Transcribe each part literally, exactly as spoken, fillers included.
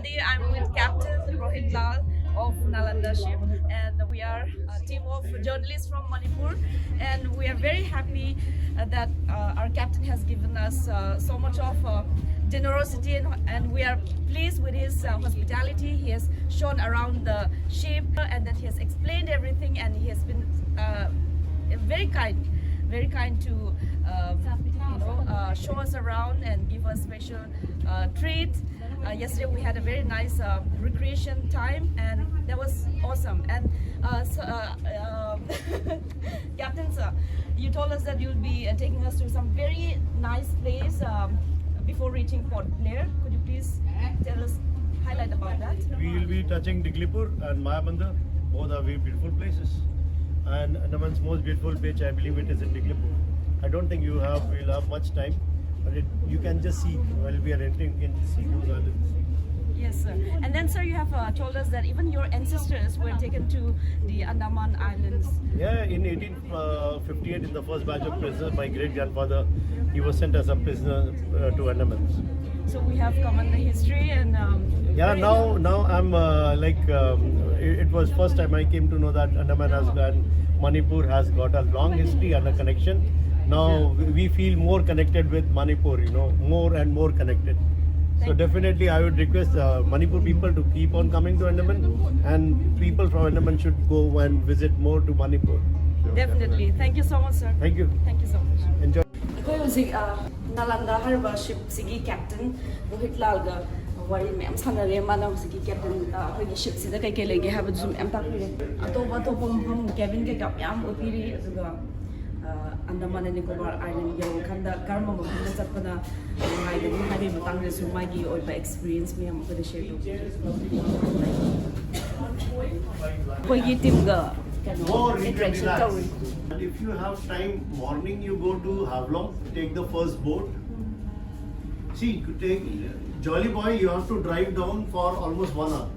Today I'm with Captain Rohit Lal of Nalanda ship, and we are a team of journalists from Manipur, and we are very happy uh, that uh, our captain has given us uh, so much of uh, generosity, and, and we are pleased with his uh, hospitality. He has shown around the ship, and that he has explained everything, and he has been uh, very kind, very kind to uh, you know uh, show us around and give us special uh, treat. Uh, yesterday we had a very nice uh, recreation time, and that was awesome. And uh, so, uh, uh, Captain sir, you told us that you'll be uh, taking us to some very nice place um, before reaching Port Blair. Could you please tell us, highlight about that? We will be touching Diglipur and Mayabandar. Both are very beautiful places. And Andaman's most beautiful beach, I believe it is in Diglipur. I don't think you have will have much time, but it, you can just see while we are entering, you can just see those islands. Yes, sir. And then, sir, you have uh, told us that even your ancestors were taken to the Andaman Islands. Yeah, in eighteen fifty-eight, in the first batch of prisoners, my great grandfather, he was sent as a prisoner uh, to Andaman. So we have common the history and um, Yeah, very- now now I'm uh, like um, it, it was first time I came to know that Andaman has and Manipur has got a long history and a connection. Now we- we feel more connected with Manipur, you know, more and more connected. So Thank- definitely, I would request uh, Manipur people to keep on coming to Andaman, and people from Andaman should go and visit more to Manipur. Definitely. Thank you so much, sir. Thank you. Thank you so much. Enjoy. ꯑꯩꯈꯣꯏ ꯍꯧꯖꯤꯛ ꯅꯥꯂꯟꯗꯥ ꯍꯥꯏꯔꯤꯕ ꯁꯤꯞꯁꯤꯒꯤ captain Rohit ꯂꯥꯜꯒ ꯋꯥꯔꯤ ꯃꯌꯥꯝ ꯁꯥꯟꯅꯔꯦ꯫ ꯃꯥꯅ ꯍꯧꯖꯤꯛꯀꯤ captain ꯑꯩꯈꯣꯏꯒꯤ ꯁꯤꯞꯁꯤꯗ ꯀꯩꯀꯩ ꯂꯩꯒꯦ ꯍꯥꯏꯕꯗꯨꯁꯨ ꯃꯌꯥꯝ ꯇꯥꯛꯄꯤꯔꯦ꯫ ꯑꯇꯣꯞ ꯑꯇꯣꯞꯄ ꯃꯐꯝ ꯀꯦꯕꯤꯟ ꯀꯩꯀꯥ ꯃꯌꯥꯝ ꯎꯠꯄꯤꯔꯤ꯫ ꯑꯗꯨꯒ ꯑꯟꯗꯃꯥꯟ ꯑꯦꯟ ꯅꯤꯀꯣꯕꯥꯔ ꯑꯥꯏꯂꯦꯟ ꯌꯧꯔꯀꯥꯟꯗ ꯀꯔꯝꯕ ꯃꯐꯝꯗ ꯆꯠꯄꯅ ꯅꯨꯡꯉꯥꯏꯒꯅꯤ ꯍꯥꯏꯕꯒꯤ ꯃꯇꯥꯡꯗꯁꯨ ꯃꯥꯒꯤ ꯑꯣꯏꯕ ꯑꯦꯛꯁꯄꯤꯔꯤꯌꯦꯟꯁ ꯃꯌꯥꯝ ꯑꯩꯈꯣꯏꯗ ꯁꯦꯌꯔ ꯇꯧꯕꯤꯔꯦ꯫ ꯑꯩꯈꯣꯏꯒꯤ ꯇꯤꯝꯒ ꯀꯩꯅꯣ More you can interaction relax. ꯇꯧꯔꯤ꯫ And if you have time, morning you go to Haflong, take the first boat. See, to take Jolly Boy, you have to drive down for almost one hour.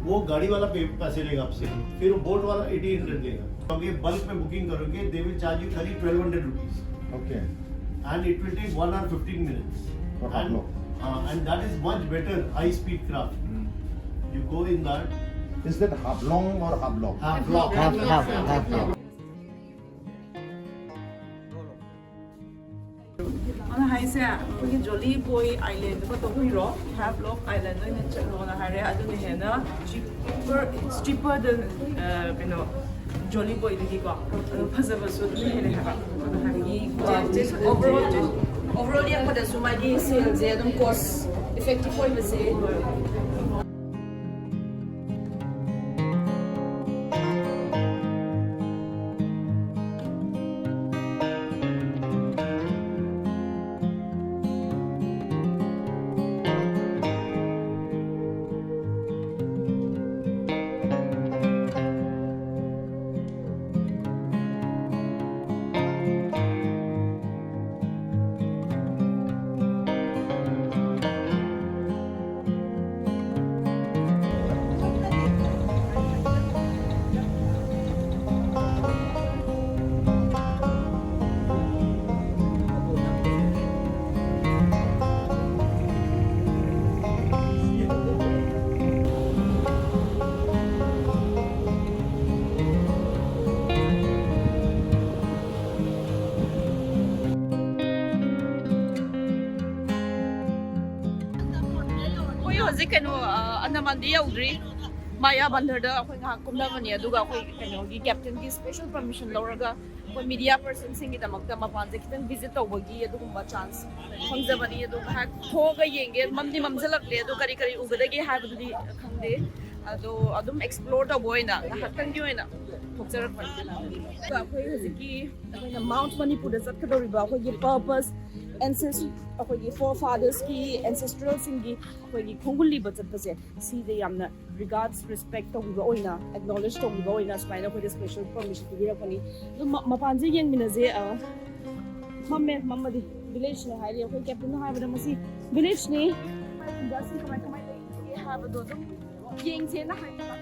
वो गाड़ी वाला पे- पैसे लेगा आपसे, फिर वो बोट वाला एटीन हंड्रेड लेगा। तो ये बल्क में बुकिंग करोगे, they will charge you खाली twelve hundred rupees. Okay. And it will take one hour fifteen minutes. For And Haflong. Uh, and that is much better high speed craft. You go in that. Is that Haflong or Havelock? Havelock. Half, half, half, half. ꯑꯗꯨꯅ ꯍꯥꯏꯁꯦ ꯑꯩꯈꯣꯏꯒꯤ Jolly Boy Island ꯀꯣ ꯇꯧꯕꯤꯔꯣ, Havelock Island ꯑꯣꯏꯅ ꯆꯠꯂꯣꯅ ꯍꯥꯏꯔꯦ꯫ ꯑꯗꯨꯅ ꯍꯦꯟꯅ cheaper, it's cheaper than ꯀꯩꯅꯣ Jolly Boyꯗꯒꯤꯀꯣ꯫ ꯑꯗꯨ ꯐꯖꯕꯁꯨ ꯑꯗꯨꯝ ꯍꯦꯜꯂꯦ ꯍꯥꯏꯕ꯫ ꯑꯗꯨ ꯍꯥꯏꯕꯗꯤ ꯑꯣꯚꯔ ꯑꯣꯜ ꯌꯦꯡꯕꯗꯁꯨ ꯃꯥꯒꯤ ꯁꯦꯜꯁꯦ ꯑꯗꯨꯝ ꯀꯣꯁ ꯏꯐꯦꯛꯇꯤꯞ ꯑꯣꯏꯕꯁꯦ꯫ ꯑꯩꯈꯣꯏ ꯍꯧꯖꯤꯛ ꯀꯩꯅꯣ ꯑꯅꯗꯃꯥꯟꯗꯤ ꯌꯧꯗ꯭ꯔꯤ꯫ ꯃꯌꯥꯕꯟꯗꯔꯗ ꯑꯩꯈꯣꯏ ꯉꯥꯏꯍꯥꯛ ꯀꯨꯝꯅꯕꯅꯤ, ꯑꯗꯨꯒ ꯑꯩꯈꯣꯏ ꯀꯩꯅꯣꯒꯤ ꯀꯦꯞꯇꯦꯟꯒꯤ ꯁ꯭ꯄꯦꯁꯦꯜ ꯄꯔꯃꯤꯁꯟ ꯂꯧꯔꯒ ꯑꯩꯈꯣꯏ ꯃꯤꯗꯤꯌꯥ ꯄꯔꯁꯟꯁꯤꯡꯒꯤꯗꯃꯛꯇ ꯃꯄꯥꯟꯁꯦ ꯈꯤꯇꯪ ꯚꯤꯖꯤꯠ ꯇꯧꯕꯒꯤ ꯑꯗꯨꯒꯨꯝꯕ ꯆꯥꯟꯁ ꯐꯪꯖꯕꯅꯤ꯫ ꯑꯗꯣ ꯉꯥꯏꯍꯥꯛ ꯊꯣꯛꯑꯒ ꯌꯦꯡꯒꯦ꯫ ꯃꯝꯗꯤ ꯃꯝꯖꯜꯂꯛꯂꯦ, ꯑꯗꯣ ꯀꯔꯤ ꯀꯔꯤ ꯎꯒꯗꯒꯦ ꯍꯥꯏꯕꯗꯨꯗꯤ ꯈꯪꯗꯦ꯫ ꯑꯗꯣ ꯑꯗꯨꯝ ꯑꯦꯛꯁꯄ꯭ꯂꯣꯔ ꯇꯧꯕ ꯑꯣꯏꯅ ꯉꯥꯏꯍꯥꯛꯇꯪꯒꯤ ꯑꯣꯏꯅ ꯊꯣꯛꯆꯔꯛꯄꯅꯤ꯫ ꯑꯗꯨꯒ ꯑꯩꯈꯣꯏ ꯍꯧꯖꯤꯛꯀꯤ ꯑꯩꯈꯣꯏꯅ ꯃꯥꯎꯟꯠ ꯃꯅꯤꯄꯨꯔꯗ ꯆꯠꯀꯗꯧꯔꯤꯕ ꯑꯩꯈꯣꯏꯒꯤ ꯄꯔꯄꯁ, ꯑꯦꯟꯁꯦꯁ ꯑꯩꯈꯣꯏꯒꯤ ꯐꯣꯔ ꯐꯥꯗꯔꯁꯀꯤ ꯑꯦꯟꯁꯦꯁꯇ꯭ꯔꯦꯜꯁꯤꯡꯒꯤ ꯑꯩꯈꯣꯏꯒꯤ ꯈꯣꯡꯒꯨꯜ ꯂꯤꯕ ꯆꯠꯄꯁꯦ, ꯁꯤꯗ ꯌꯥꯝꯅ ꯔꯤꯒꯥꯔꯗꯁ, ꯔꯦꯁꯄꯦꯛ ꯇꯧꯕꯤꯕ ꯑꯣꯏꯅ, ꯑꯦꯛꯅꯣꯂꯦꯖ ꯇꯧꯕꯤꯕ ꯑꯣꯏꯅ ꯁꯨꯃꯥꯏꯅ ꯑꯩꯈꯣꯏꯗ ꯁ꯭ꯄꯦꯁꯦꯜ ꯄꯔꯃꯤꯁꯟ ꯄꯤꯕꯤꯔꯛꯄꯅꯤ꯫ ꯑꯗꯨꯝ ꯃ- ꯃꯄꯥꯟꯁꯦ ꯌꯦꯡꯃꯤꯟꯅꯁꯦ꯫ ꯑ, ꯃꯝꯃꯦ, ꯃꯝꯃꯗꯤ ꯚꯤꯂꯦꯖꯅꯦ ꯍꯥꯏꯔꯤ꯫ ꯑꯩꯈꯣꯏ ꯀꯦꯞꯇꯦꯟꯅ ꯍꯥꯏꯕꯗ ꯃꯁꯤ ꯚꯤꯂꯦꯖꯅꯤ꯫ ꯀꯃꯥꯏ ꯀꯃꯥꯏ ꯂꯩꯒꯦ ꯍꯥꯏꯕꯗꯣ ꯑꯗꯨꯝ ꯌꯦꯡꯁꯦꯅ ꯍꯥꯏꯕ꯫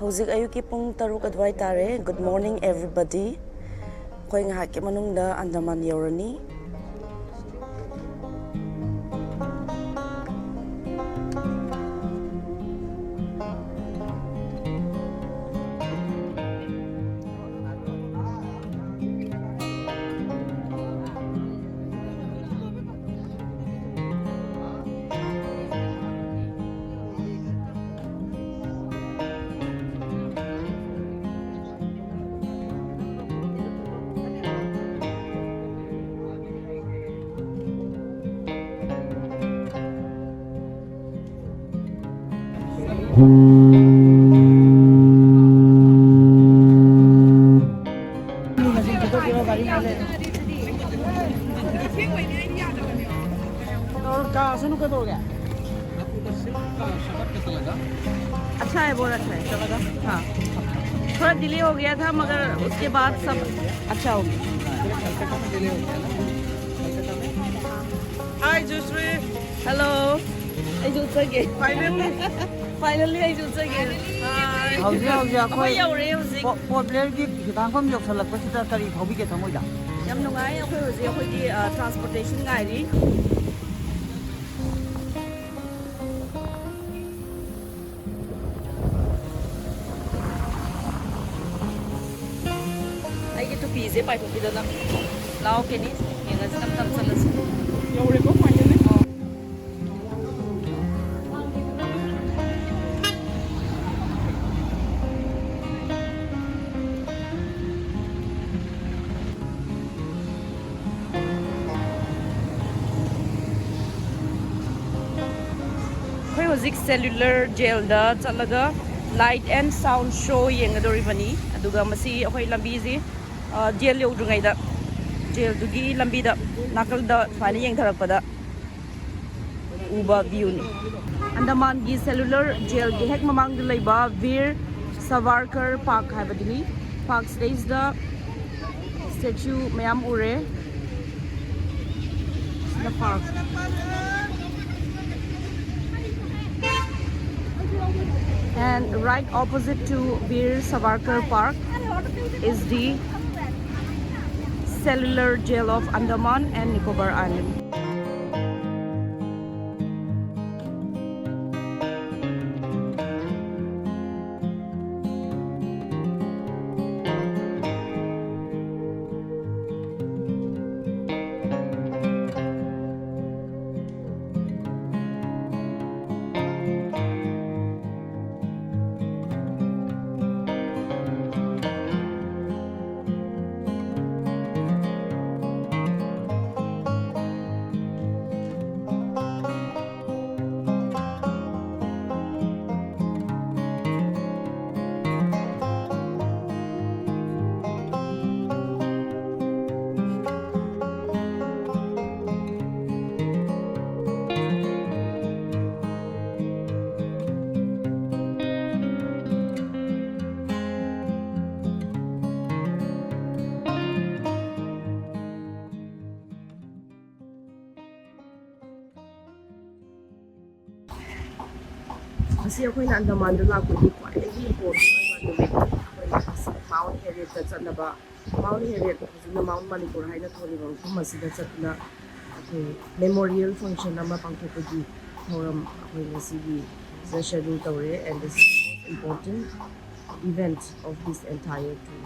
ꯍꯧꯖꯤꯛ ꯑꯌꯨꯛꯀꯤ ꯄꯨꯡ ꯇꯔꯨꯛ ꯑꯗꯨꯋꯥꯏ ꯇꯥꯔꯦ꯫ Good morning everybody. ꯑꯩꯈꯣꯏ ꯉꯥꯏꯍꯥꯛꯀꯤ ꯃꯅꯨꯡꯗ ꯑꯟꯗꯃꯥꯟ ꯌꯧꯔꯅꯤ꯫ और का सुनो कब हो गया? आपको उधर सिल्क का शर्ट कैसा लगा? अच्छा है, बहुत अच्छा है। चलेगा। हाँ, थोड़ा डिले हो गया था, मगर उसके बाद सब अच्छा हो गया। कलकत्ता में डिले हो गया ना? कलकत्ता में। Hi, Joshua. Hello. ꯑꯩꯁꯨ ꯎꯠꯆꯒꯦ꯫ Finally. Finally ꯑꯩꯁꯨ ꯎꯠꯆꯒꯦ꯫ Hi. ꯍꯧꯖꯤꯛ ꯍꯧꯖꯤꯛ ꯑꯩꯈꯣꯏ ꯑꯩꯈꯣꯏ ꯌꯧꯔꯦ ꯍꯧꯖꯤꯛ꯫ ꯄꯣ-, ꯄꯣꯔꯠ ꯕ꯭ꯂꯦꯌꯔꯒꯤ ꯍꯤꯊꯥꯡꯐꯝ ꯌꯧꯁꯜꯂꯛꯄꯁꯤꯗ ꯀꯔꯤ ꯐꯥꯎꯕꯤꯒꯦ ꯊꯃꯣꯏꯗ? ꯌꯥꯝ ꯅꯨꯡꯉꯥꯏ꯫ ꯑꯩꯈꯣꯏ ꯍꯧꯖꯤꯛ ꯑꯩꯈꯣꯏꯒꯤ, ꯑ, ꯇ꯭ꯔꯥꯟꯁꯄꯣꯔꯇꯦꯁꯟ ꯉꯥꯏꯔꯤ꯫ ꯑꯩꯒꯤ ꯇꯨꯄꯤꯁꯦ ꯄꯥꯏꯊꯣꯛꯄꯤꯗꯅ꯫ ꯂꯥꯛꯑꯣ, ꯀꯦꯅꯤ꯫ ꯌꯦꯡꯉꯁꯤ, ꯇꯞ ꯇꯞ ꯆꯠꯂꯁꯤ꯫ ꯌꯧꯔꯦꯀꯣ, finally꯫ ꯑꯣ꯫ ꯑꯩꯈꯣꯏ ꯍꯧꯖꯤꯛ ꯁꯦꯂꯨꯂꯔ ꯖꯦꯜꯗ ꯆꯠꯂꯒ light and sound show ꯌꯦꯡꯒꯗꯧꯔꯤꯕꯅꯤ꯫ ꯑꯗꯨꯒ ꯃꯁꯤ ꯑꯩꯈꯣꯏ ꯂꯝꯕꯤꯁꯤ, ꯑ, ꯖꯦꯜ ꯌꯧꯗ꯭ꯔꯤꯉꯩꯗ, ꯖꯦꯜꯗꯨꯒꯤ ꯂꯝꯕꯤꯗ ꯅꯥꯀꯜꯗ ꯁꯨꯃꯥꯏꯅ ꯌꯦꯡꯊꯔꯛꯄꯗ ꯎꯕ ꯚ꯭ꯌꯨꯅꯤ꯫ ꯑꯟꯗꯃꯥꯟꯒꯤ ꯁꯦꯂꯨꯂꯔ ꯖꯦꯜꯒꯤ ꯍꯦꯛ ꯃꯃꯥꯡꯗ ꯂꯩꯕ ꯚꯤꯔ ꯁꯥꯚꯥꯔꯀꯔ ꯄꯥꯔꯛ ꯍꯥꯏꯕꯗꯨꯅꯤ꯫ ꯄꯥꯔꯛꯁꯤꯗꯩꯁꯤꯗ ꯁ꯭ꯇꯦꯆꯨ ꯃꯌꯥꯝ ꯎꯔꯦ꯫ ꯁꯤꯅ park. And right opposite to Veer Savarkar Park is the Cellular Jail of Andaman and Nicobar Island. ꯉꯁꯤ ꯑꯩꯈꯣꯏꯅ ꯑꯟꯗꯃꯥꯟꯗ ꯂꯥꯛꯄꯒꯤ ꯈ꯭ꯋꯥꯏꯗꯒꯤ important ꯑꯣꯏꯕ ꯅꯨꯃꯤꯠ, ꯑꯩꯈꯣꯏꯅ ꯉꯁꯤ ꯃꯥꯎꯟ ꯍꯦꯔꯤꯌꯠꯇ ꯆꯠꯅꯕ, ꯃꯥꯎꯟ ꯍꯦꯔꯤꯌꯠ, ꯍꯧꯖꯤꯛꯅ ꯃꯥꯎꯟ ꯃꯅꯤꯄꯨꯔ ꯍꯥꯏꯅ ꯊꯣꯜꯂꯤꯕ ꯃꯐꯝ ꯑꯁꯤꯗ ꯆꯠꯇꯨꯅ ꯑꯩꯈꯣꯏ memorial function ꯑꯃ ꯄꯥꯡꯊꯣꯛꯄꯒꯤ ꯊꯧꯔꯝ ꯑꯩꯈꯣꯏ ꯉꯁꯤꯒꯤ schedule ꯇꯧꯔꯦ, and this is the most important event of this entire tour.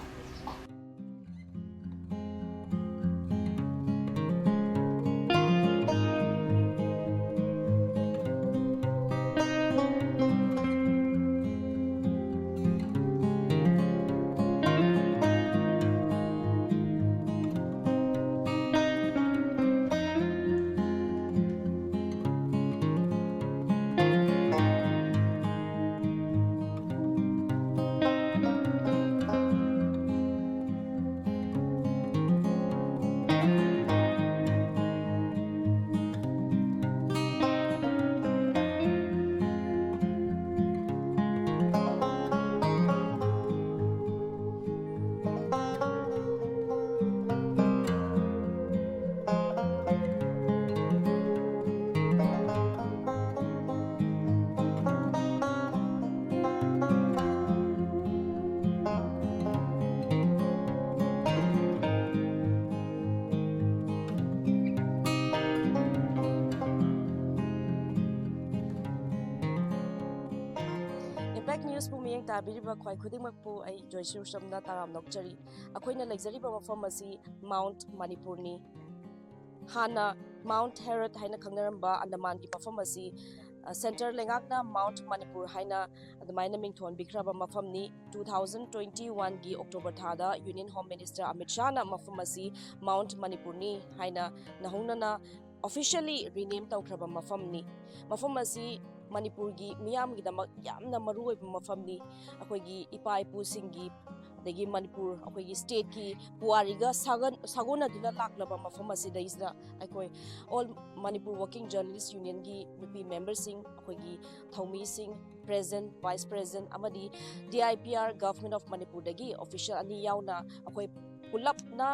ꯅ꯭ꯌꯨꯁꯄꯨ ꯃꯤꯠꯌꯦꯡ ꯇꯥꯕꯤꯔꯤꯕ ꯈ꯭ꯋꯥꯏ ꯈꯨꯗꯤꯡꯃꯛꯄꯨ ꯑꯩ ꯖꯣꯏꯁ꯭ꯔꯤ ꯎꯁꯝꯅ ꯇꯔꯥꯝꯅ ꯑꯣꯛꯆꯔꯤ꯫ ꯑꯩꯈꯣꯏꯅ ꯂꯩꯖꯔꯤꯕ ꯃꯐꯝ ꯑꯁꯤ ꯃꯥꯎꯟꯠ ꯃꯅꯤꯄꯨꯔꯅꯤ꯫ ꯍꯥꯟꯅ ꯃꯥꯎꯟꯠ ꯍꯦꯔꯠ ꯍꯥꯏꯅ ꯈꯪꯅꯔꯝꯕ ꯑꯟꯗꯃꯥꯟꯒꯤ ꯃꯐꯝ ꯑꯁꯤ, ꯑ, ꯁꯦꯟꯇꯔ ꯂꯩꯉꯥꯛꯅ ꯃꯥꯎꯟꯠ ꯃꯅꯤꯄꯨꯔ ꯍꯥꯏꯅ ꯑꯗꯨꯃꯥꯏꯅ ꯃꯤꯡꯊꯣꯟꯕꯤꯈ꯭ꯔꯕ ꯃꯐꯝꯅꯤ꯫ Two thousand twenty one ꯒꯤ October ꯊꯥꯗ Union Home Minister ꯑꯃꯤꯠ ꯁꯥꯍꯅ ꯃꯐꯝ ꯑꯁꯤ ꯃꯥꯎꯟꯠ ꯃꯅꯤꯄꯨꯔꯅꯤ ꯍꯥꯏꯅ ꯅꯧꯍꯧꯅꯅ officially rename ꯇꯧꯈ꯭ꯔꯕ ꯃꯐꯝꯅꯤ꯫ ꯃꯐꯝ ꯑꯁꯤ ꯃꯅꯤꯄꯨꯔꯒꯤ ꯃꯤꯌꯥꯝꯒꯤꯗꯃꯛ ꯌꯥꯝꯅ ꯃꯔꯨꯑꯣꯏꯕ ꯃꯐꯝꯅꯤ꯫ ꯑꯩꯈꯣꯏꯒꯤ ꯏꯄꯥ ꯏꯄꯨꯁꯤꯡꯒꯤ, ꯑꯗꯒꯤ ꯃꯅꯤꯄꯨꯔ ꯑꯩꯈꯣꯏꯒꯤ stateꯀꯤ ꯄꯨꯋꯥꯔꯤꯒ ꯁꯥꯒꯣꯟ-, ꯁꯥꯒꯣꯟꯅꯗꯨꯅ ꯂꯥꯛꯂꯕ ꯃꯐꯝ ꯑꯁꯤꯗꯩꯁꯤꯗ ꯑꯩꯈꯣꯏ all Manipur Working Journalist Unionꯒꯤ ꯅꯨꯄꯤ memberꯁꯤꯡ, ꯑꯩꯈꯣꯏꯒꯤ ꯊꯧꯃꯤꯁꯤꯡ, president, vice president ꯑꯃꯗꯤ D I P R Government of Manipurꯗꯒꯤ official ꯑꯅꯤ ꯌꯥꯎꯅ ꯑꯩꯈꯣꯏ ꯄꯨꯂꯞꯅ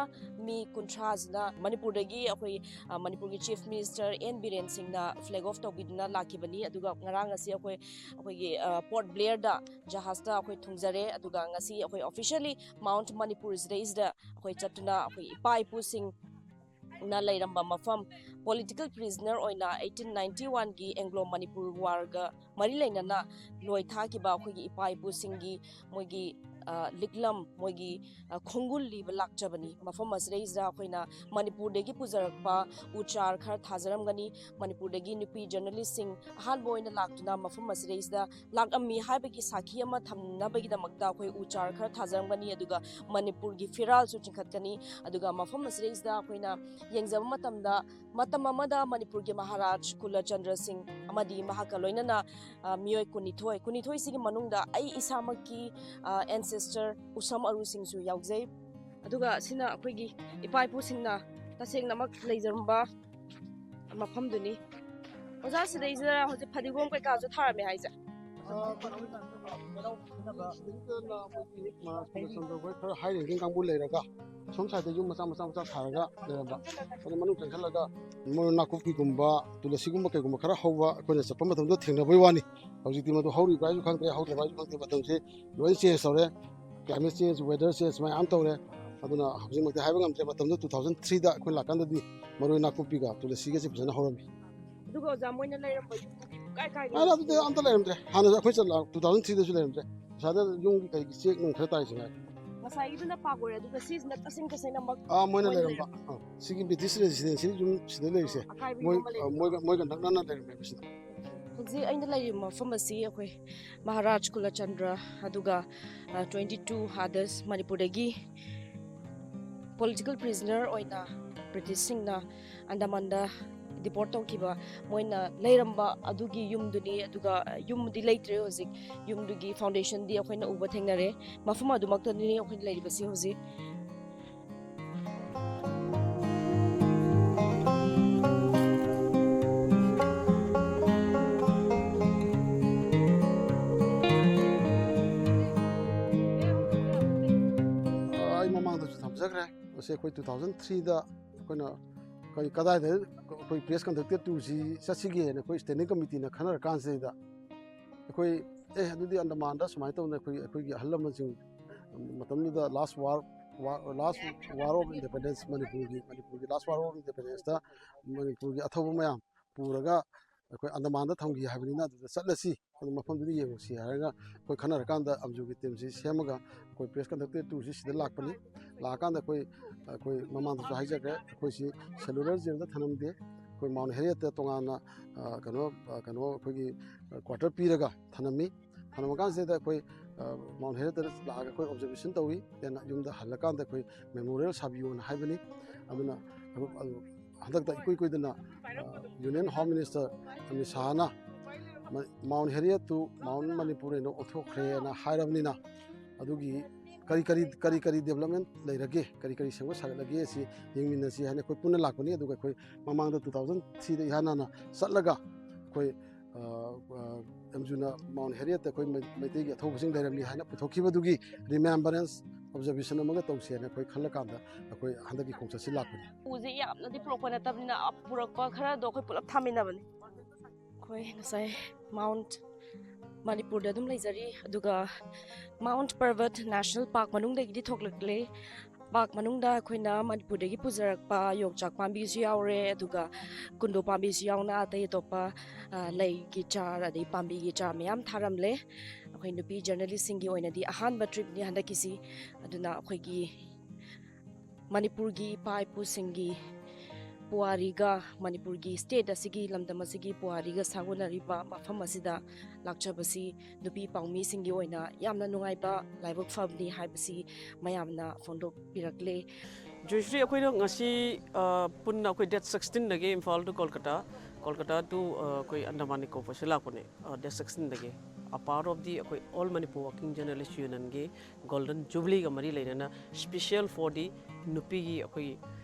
ꯃꯤ ꯀꯨꯟꯊ꯭ꯔꯥꯁꯤꯅ ꯃꯅꯤꯄꯨꯔꯗꯒꯤ ꯑꯩꯈꯣꯏ, ꯑ, ꯃꯅꯤꯄꯨꯔꯒꯤ Chief Minister N ꯕꯤꯔꯦꯟ ꯁꯤꯡꯅ flag off ꯇꯧꯕꯤꯗꯨꯅ ꯂꯥꯛꯈꯤꯕꯅꯤ꯫ ꯑꯗꯨꯒ ꯉꯔꯥꯡ ꯑꯁꯤ ꯑꯩꯈꯣꯏ, ꯑꯩꯈꯣꯏꯒꯤ, ꯑ, Port Blairꯗ ꯖꯍꯥꯖꯇ ꯑꯩꯈꯣꯏ ꯊꯨꯡꯖꯔꯦ꯫ ꯑꯗꯨꯒ ꯉꯁꯤ ꯑꯩꯈꯣꯏ officially ꯃꯥꯎꯟꯠ ꯃꯅꯤꯄꯨꯔꯁꯤꯗꯩꯁꯤꯗ ꯑꯩꯈꯣꯏ ꯆꯠꯇꯨꯅ ꯑꯩꯈꯣꯏ ꯏꯄꯥ ꯏꯄꯨꯁꯤꯡꯅ ꯂꯩꯔꯝꯕ ꯃꯐꯝ, political prisoner ꯑꯣꯏꯅ eighteen ninety oneꯒꯤ Anglo Manipur warꯒ ꯃꯔꯤ ꯂꯩꯅꯅ ꯂꯣꯏ ꯊꯥꯈꯤꯕ ꯑꯩꯈꯣꯏꯒꯤ ꯏꯄꯥ ꯏꯄꯨꯁꯤꯡꯒꯤ ꯃꯣꯏꯒꯤ, ꯑ, ꯂꯤꯛꯂꯝ, ꯃꯣꯏꯒꯤ, ꯑ, ꯈꯣꯡꯒꯨꯜ ꯂꯤꯕ ꯂꯥꯛꯆꯕꯅꯤ꯫ ꯃꯐꯝ ꯑꯁꯤꯗꯩꯁꯤꯗ ꯑꯩꯈꯣꯏꯅ ꯃꯅꯤꯄꯨꯔꯗꯒꯤ ꯄꯨꯖꯔꯛꯄ ꯎ ꯆꯥꯔ ꯈꯔ ꯊꯥꯖꯔꯝꯒꯅꯤ꯫ ꯃꯅꯤꯄꯨꯔꯗꯒꯤ ꯅꯨꯄꯤ journalistꯁꯤꯡ ꯑꯍꯥꯟꯕ ꯑꯣꯏꯅ ꯂꯥꯛꯇꯨꯅ ꯃꯐꯝ ꯑꯁꯤꯗꯩꯁꯤꯗ ꯂꯥꯛꯂꯝꯃꯤ ꯍꯥꯏꯕꯒꯤ ꯁꯥꯈꯤ ꯑꯃ ꯊꯝꯅꯕꯒꯤꯗꯃꯛꯇ ꯑꯩꯈꯣꯏ ꯎ ꯆꯥꯔ ꯈꯔ ꯊꯥꯖꯔꯝꯒꯅꯤ꯫ ꯑꯗꯨꯒ ꯃꯅꯤꯄꯨꯔꯒꯤ ꯐꯤꯔꯥꯜꯁꯨ ꯆꯤꯡꯈꯠꯀꯅꯤ꯫ ꯑꯗꯨꯒ ꯃꯐꯝ ꯑꯁꯤꯗꯩꯁꯤꯗ ꯑꯩꯈꯣꯏꯅ ꯌꯦꯡꯖꯕ ꯃꯇꯝꯗ ꯃꯇꯝ ꯑꯃꯗ ꯃꯅꯤꯄꯨꯔꯒꯤ ꯃꯍꯥꯔꯥꯖ ꯀꯨꯂꯆꯟꯗ꯭ꯔ ꯁꯤꯡ ꯑꯃꯗꯤ ꯃꯍꯥꯛꯀ ꯂꯣꯏꯅꯅ, ꯑ, ꯃꯤꯑꯣꯏ ꯀꯨꯟꯅꯤꯊꯣꯏ, ꯀꯨꯟꯅꯤꯊꯣꯏꯁꯤꯒꯤ ꯃꯅꯨꯡꯗ ꯑꯩ ꯏꯁꯥꯃꯛꯀꯤ, ꯑ, ancestor ꯎꯁꯝ ꯑꯔꯨꯁꯤꯡꯁꯨ ꯌꯥꯎꯖꯩ꯫ ꯑꯗꯨꯒ ꯁꯤꯅ ꯑꯩꯈꯣꯏꯒꯤ ꯏꯄꯥ ꯏꯄꯨꯁꯤꯡꯅ ꯇꯁꯦꯡꯅꯃꯛ ꯂꯩꯖꯔꯝꯕ ꯃꯐꯝꯗꯨꯅꯤ꯫ ꯑꯣꯖꯥ, ꯁꯤꯗꯩꯁꯤꯗ ꯍꯧꯖꯤꯛ ꯐꯗꯤꯒꯣꯝ ꯀꯩꯀꯥꯁꯨ ꯊꯥꯔꯝꯃꯦ ꯍꯥꯏꯁꯦ? ꯁꯤꯗꯩꯗ ꯃꯣꯏꯒꯤ ꯃꯍꯥꯔꯥꯖ ꯀꯨꯂꯆꯟꯗ꯭ꯔ ꯍꯣꯏ ꯈꯔ high ranking ꯀꯥꯡꯕꯨ ꯂꯩꯔꯒ ꯁꯣꯝ side ꯇ ꯌꯨꯝ ꯃꯆꯥ ꯃꯆꯥ ꯃꯆꯥ ꯁꯥꯔꯒ ꯂꯩꯔꯝꯕ꯫ ꯑꯗꯣ ꯃꯅꯨꯡ ꯆꯪꯁꯤꯜꯂꯒ ꯃꯔꯣꯏ ꯅꯥꯀꯨꯞꯄꯤꯒꯨꯝꯕ, ꯇꯨꯂꯁꯤꯒꯨꯝꯕ ꯀꯩꯒꯨꯝꯕ ꯈꯔ ꯍꯧꯕ ꯑꯩꯈꯣꯏꯅ ꯆꯠꯄ ꯃꯇꯝꯗ ꯊꯦꯡꯅꯕꯩ ꯋꯥꯅꯤ꯫ ꯍꯧꯖꯤꯛꯇꯤ ꯃꯗꯨ ꯍꯧꯔꯤꯕ꯭ꯔꯥ ꯍꯥꯏꯁꯨ ꯈꯪꯗ꯭ꯔꯦ, ꯍꯧꯗ꯭ꯔꯕ꯭ꯔꯥ ꯍꯥꯏꯁꯨ ꯈꯪꯗꯦ꯫ ꯃꯇꯝꯁꯦ ꯂꯣꯏ change ꯇꯧꯔꯦ꯫ Climate change, weather change ꯃꯌꯥꯝ ꯇꯧꯔꯦ꯫ ꯑꯗꯨꯅ ꯍꯧꯖꯤꯛꯃꯛꯇꯤ ꯍꯥꯏꯕ ꯉꯝꯗ꯭ꯔꯦ꯫ ꯃꯇꯝꯗꯨ two thousand three ꯗ ꯑꯩꯈꯣꯏ ꯂꯥꯛꯀꯥꯟꯗꯗꯤ ꯃꯔꯣꯏ ꯅꯥꯀꯨꯞꯄꯤꯒ ꯇꯨꯂꯁꯤꯒꯁꯦ ꯐꯖꯅ ꯍꯧꯔꯝꯃꯤ꯫ ꯑꯗꯨꯒ ꯑꯣꯖꯥ, ꯃꯣꯏꯅ ꯂꯩꯔꯝꯕ ꯌꯨꯝꯗꯨꯒꯤ ꯀꯥꯏ ꯀꯥꯏꯗ? ꯑꯗꯨꯗꯤ ꯑꯝꯇ ꯂꯩꯔꯝꯗ꯭ꯔꯦ꯫ ꯍꯥꯟꯅꯁꯨ ꯑꯩꯈꯣꯏ ꯆꯠꯂ two thousand three ꯗꯁꯨ ꯂꯩꯔꯝꯗ꯭ꯔꯦ꯫ ꯄꯩꯁꯥꯗ ꯌꯨꯝꯒꯤ ꯀꯩꯒꯤ ꯆꯦꯛ ꯅꯨꯡ ꯈꯔ ꯇꯥꯏꯁꯦ ꯉꯥꯏ꯫ ꯉꯁꯥꯏꯒꯤꯗꯨꯅ ꯄꯥꯛ ꯑꯣꯏꯔꯦ, ꯑꯗꯨꯒ ꯁꯤꯁꯤꯅ ꯇꯁꯦꯡ ꯇꯁꯦꯡꯅꯃꯛ ꯑꯥ, ꯃꯣꯏꯅ ꯃꯣꯏꯅ ꯂꯩꯔꯝꯕ꯫ ꯑꯥ, ꯁꯤꯒꯤ ꯕ꯭ꯔꯤꯇꯤꯁ ꯔꯦꯁꯤꯗꯦꯟꯁꯤꯌꯦꯜ ꯌꯨꯝ ꯁꯤꯗ ꯂꯩꯔꯤꯁꯦ꯫ ꯑꯀꯥꯏꯕ ꯃꯣꯏ, ꯌꯨꯝ ꯑꯃ ꯑꯥ, ꯂꯩꯕꯗꯣ꯫ ꯃꯣꯏꯒ, ꯃꯣꯏꯒ ꯅꯛꯅꯅ ꯂꯩꯔꯝꯃꯦꯕ ꯁꯤꯗ꯫ ꯍꯧꯖꯤꯛ ꯑꯩꯅ ꯂꯩꯔꯤꯕ ꯃꯐꯝ ꯑꯁꯤ ꯑꯩꯈꯣꯏ ꯃꯍꯥꯔꯥꯖ ꯀꯨꯂꯆꯟꯗ꯭ꯔ, ꯑꯗꯨꯒ, ꯑ, twenty two others ꯃꯅꯤꯄꯨꯔꯗꯒꯤ political prisoner ꯑꯣꯏꯅ ꯕ꯭ꯔꯤꯇꯤꯁꯁꯤꯡꯅ ꯑꯟꯗꯃꯥꯟꯗ deport ꯇꯧꯈꯤꯕ, ꯃꯣꯏꯅ ꯂꯩꯔꯝꯕ ꯑꯗꯨꯒꯤ ꯌꯨꯝꯗꯨꯅꯤ꯫ ꯑꯗꯨꯒ ꯌꯨꯝꯗꯤ ꯂꯩꯇ꯭ꯔꯦ ꯍꯧꯖꯤꯛ꯫ ꯌꯨꯝꯗꯨꯒꯤ foundation ꯗꯤ ꯑꯩꯈꯣꯏꯅ ꯎꯕ ꯊꯦꯡꯅꯔꯦ꯫ ꯃꯐꯝ ꯑꯗꯨꯃꯛꯇꯅꯤ ꯑꯩꯈꯣꯏꯅ ꯂꯩꯔꯤꯕꯁꯤ ꯍꯧꯖꯤꯛ꯫ ꯑꯩ ꯃꯃꯥꯡꯗꯁꯨ ꯊꯝꯖꯈ꯭ꯔꯦ꯫ ꯃꯁꯤ ꯑꯩꯈꯣꯏ two thousand three ꯗ ꯑꯩꯈꯣꯏꯅ ꯀꯔꯤ, ꯀꯗꯥꯏꯗ ꯑꯩꯈꯣꯏ press conductor tour ꯁꯤ ꯆꯠꯁꯤꯒꯦꯅ ꯑꯩꯈꯣꯏ standing committee ꯅ ꯈꯟꯅꯔ ꯀꯥꯟꯁꯤꯗ ꯑꯩꯈꯣꯏ, "ꯑꯦ, ꯑꯗꯨꯗꯤ ꯑꯟꯗꯃꯥꯟꯗ ꯁꯨꯃꯥꯏꯅ ꯇꯧꯗꯅ ꯑꯩꯈꯣꯏ, ꯑꯩꯈꯣꯏꯒꯤ ꯑꯍꯜ ꯂꯃꯟꯁꯤꯡ ꯃꯇꯝꯗꯨꯗ last war, war, last war of independence, ꯃꯅꯤꯄꯨꯔꯒꯤ, ꯃꯅꯤꯄꯨꯔꯒꯤ last war of independence ꯇ ꯃꯅꯤꯄꯨꯔꯒꯤ ꯑꯊꯧꯕ ꯃꯌꯥꯝ ꯄꯨꯔꯒ ꯑꯩꯈꯣꯏ ꯑꯟꯗꯃꯥꯟꯗ ꯊꯝꯈꯤ ꯍꯥꯏꯕꯅꯤꯅ ꯑꯗꯨꯗ ꯆꯠꯂꯁꯤ, ꯑꯗꯨ ꯃꯐꯝꯗꯨꯗ ꯌꯦꯡꯉꯨꯁꯤ" ꯍꯥꯏꯔꯒ ꯑꯩꯈꯣꯏ ꯈꯟꯅꯔꯀꯥꯟꯗ ꯑꯝꯖꯨꯒꯤ team ꯁꯤ ꯁꯦꯝꯃꯒ ꯑꯩꯈꯣꯏ press conductor tour ꯁꯤ ꯁꯤꯗ ꯂꯥꯛꯄꯅꯤ꯫ ꯂꯥꯛꯑꯀꯥꯟꯗ ꯑꯩꯈꯣꯏ, ꯑꯩꯈꯣꯏ ꯃꯃꯥꯡꯗꯁꯨ ꯍꯥꯏꯖꯈ꯭ꯔꯦ, ꯑꯩꯈꯣꯏꯁꯤ cellular jail ꯗ ꯊꯅꯝꯗꯦ꯫ ꯑꯩꯈꯣꯏ Mount Harriet ꯇ ꯇꯣꯉꯥꯟꯅ, ꯑ, ꯀꯩꯅꯣ, ꯑ, ꯀꯩꯅꯣ, ꯑꯩꯈꯣꯏꯒꯤ, ꯑ, quarter ꯄꯤꯔꯒ ꯊꯅꯝꯃꯤ꯫ ꯊꯅꯝꯃ ꯀꯥꯟꯁꯤꯗ ꯑꯩꯈꯣꯏ, ꯑ, Mount Harriet ꯇ ꯂꯥꯛꯑꯒ ꯑꯩꯈꯣꯏ observation ꯇꯧꯏ꯫ ꯍꯦꯟꯅ ꯌꯨꯝꯗ ꯍꯜꯂꯀꯥꯟꯗ ꯑꯩꯈꯣꯏ memorial ꯁꯥꯕꯤꯌꯣꯅ ꯍꯥꯏꯕꯅꯤ꯫ ꯑꯗꯨꯅ ꯑꯗꯨ, ꯑꯗꯨ ꯍꯟꯗꯛꯇ ꯏꯀꯨꯏ ꯀꯨꯏꯗꯅ, ꯑ, Union Home Minister ꯑꯃꯤꯠ ꯁꯥꯍꯅ ꯃ-, Mount Harriet two Mount Manipur ꯑꯣꯏꯅ ꯑꯣꯟꯊꯣꯛꯈ꯭ꯔꯦꯅ ꯍꯥꯏꯔꯕꯅꯤꯅ, ꯑꯗꯨꯒꯤ ꯀꯔꯤ ꯀꯔꯤ, ꯀꯔꯤ ꯀꯔꯤ development ꯂꯩꯔꯒꯦ, ꯀꯔꯤ ꯀꯔꯤ ꯁꯦꯝꯒꯠ ꯁꯥꯒꯠꯂꯒꯦ, ꯑꯁꯤ ꯌꯦꯡꯃꯤꯟꯅꯁꯤ ꯍꯥꯏꯅ ꯑꯩꯈꯣꯏ ꯄꯨꯟꯅ ꯂꯥꯛꯄꯅꯤ꯫ ꯑꯗꯨꯒ ꯑꯩꯈꯣꯏ ꯃꯃꯥꯡꯗ two thousand three ꯗ ꯏꯍꯥꯟ ꯍꯥꯟꯅ ꯆꯠꯂꯒ ꯑꯩꯈꯣꯏ, ꯑ, ꯑ, ꯑꯝꯖꯨꯅ Mount Harriet ꯇ ꯑꯩꯈꯣꯏ ꯃꯩ-, ꯃꯩꯇꯩꯒꯤ ꯑꯊꯧꯕꯁꯤꯡ ꯂꯩꯔꯝꯃꯤ ꯍꯥꯏꯅ ꯄꯨꯊꯣꯛꯈꯤꯕꯗꯨꯒꯤ remembrance observation ꯑꯃꯒ ꯇꯧꯁꯦꯅ ꯑꯩꯈꯣꯏ ꯈꯜꯂꯀꯥꯟꯗ ꯑꯩꯈꯣꯏ ꯍꯟꯗꯛꯀꯤ ꯈꯣꯡꯆꯠꯁꯤ ꯂꯥꯛꯄꯅꯤ꯫ ꯎꯁꯦ ꯌꯥꯝꯅꯗꯤ ꯄꯨꯔꯛꯄ ꯅꯠꯇꯕꯅꯤꯅ, ꯑ, ꯄꯨꯔꯛꯄ ꯈꯔꯗꯣ ꯑꯩꯈꯣꯏ ꯄꯨꯂꯞ ꯊꯥꯃꯤꯟꯅꯕꯅꯤ꯫ ꯑꯩꯈꯣꯏ ꯉꯁꯥꯏ Mount ꯃꯅꯤꯄꯨꯔꯗ ꯑꯗꯨꯝ ꯂꯩꯖꯔꯤ, ꯑꯗꯨꯒ Mount Parbat National Park ꯃꯅꯨꯡꯗꯒꯤꯗꯤ ꯊꯣꯛꯂꯛꯂꯦ꯫ ꯄꯥꯔꯛ ꯃꯅꯨꯡꯗ ꯑꯩꯈꯣꯏꯅ ꯃꯅꯤꯄꯨꯔꯗꯒꯤ ꯄꯨꯖꯔꯛꯄ ꯌꯣꯡꯆꯥꯛ ꯄꯥꯝꯕꯤꯁꯨ ꯌꯥꯎꯔꯦ, ꯑꯗꯨꯒ ꯀꯨꯟꯗꯣ ꯄꯥꯝꯕꯤꯁꯨ ꯌꯥꯎꯅ ꯑꯇꯩ ꯑꯇꯣꯞꯄ, ꯑ, ꯂꯩꯒꯤ ꯆꯥꯔ ꯑꯗꯩ ꯄꯥꯝꯕꯤꯒꯤ ꯆꯥꯔ ꯃꯌꯥꯝ ꯊꯥꯔꯝꯂꯦ꯫ ꯑꯩꯈꯣꯏ ꯅꯨꯄꯤ ꯖꯔꯅꯦꯂꯤꯁꯁꯤꯡꯒꯤ ꯑꯣꯏꯅꯗꯤ ꯑꯍꯥꯟꯕ ꯇ꯭ꯔꯤꯞꯅꯤ ꯍꯟꯗꯛꯀꯤꯁꯤ꯫ ꯑꯗꯨꯅ ꯑꯩꯈꯣꯏꯒꯤ ꯃꯅꯤꯄꯨꯔꯒꯤ ꯏꯄꯥ ꯏꯄꯨꯁꯤꯡꯒꯤ ꯄꯨꯋꯥꯔꯤꯒ ꯃꯅꯤꯄꯨꯔꯒꯤ ꯁ꯭ꯇꯦꯠ ꯑꯁꯤꯒꯤ, ꯂꯝꯗꯝ ꯑꯁꯤꯒꯤ ꯄꯨꯋꯥꯔꯤꯒ ꯁꯥꯒꯣꯟꯅꯔꯤꯕ ꯃꯐꯝ ꯑꯁꯤꯗ ꯂꯥꯛꯆꯕꯁꯤ ꯅꯨꯄꯤ ꯄꯥꯎꯃꯤꯁꯤꯡꯒꯤ ꯑꯣꯏꯅ ꯌꯥꯝꯅ ꯅꯨꯡꯉꯥꯏꯕ ꯂꯥꯏꯕꯛ ꯐꯕꯅꯤ ꯍꯥꯏꯕꯁꯤ ꯃꯌꯥꯝꯅ ꯐꯣꯡꯗꯣꯛꯄꯤꯔꯛꯂꯦ꯫ ꯖꯣꯏꯁ꯭ꯔꯤ, ꯑꯩꯈꯣꯏꯅ ꯉꯁꯤ, ꯑ, ꯄꯨꯟꯅ ꯑꯩꯈꯣꯏ date sixteenꯗꯒꯤ Imphal to Kolkata, Kolkata to, ꯑ, ꯑꯩꯈꯣꯏ Andaman Nicobarꯁꯦ ꯂꯥꯛꯄꯅꯦ, ꯑ, date sixteenꯗꯒꯤ꯫ A part of the ꯑꯩꯈꯣꯏ All Manipur Working Journalist Unionꯒꯤ Golden Jubileeꯒ ꯃꯔꯤ ꯂꯩꯅꯅ special for the ꯅꯨꯄꯤꯒꯤ, ꯑꯩꯈꯣꯏꯒꯤ